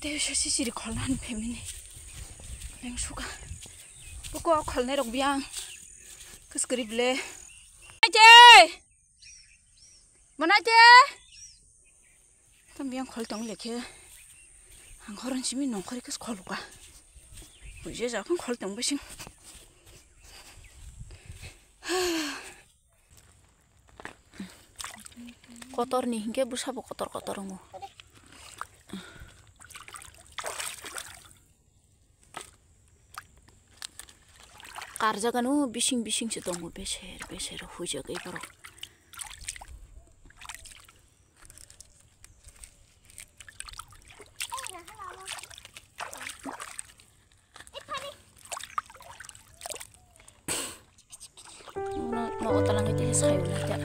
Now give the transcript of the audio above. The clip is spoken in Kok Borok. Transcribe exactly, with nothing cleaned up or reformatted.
Tei se sisiri kholna ni phaimani. Leng suka. Buko kholnai rok biyang. Kis kwrwi ble. Aje! Mana je? Tam biyang khol tong lekhe. Ang horon simi nongkhori kis khol ka. Buje ja khon khol tong bising. Kotor ni hinkhe bwsabo kotor kotor wngo. Karjagano bising bising se tongo, beser beser huijak borok. Nogo talangwi tini sayo na kya.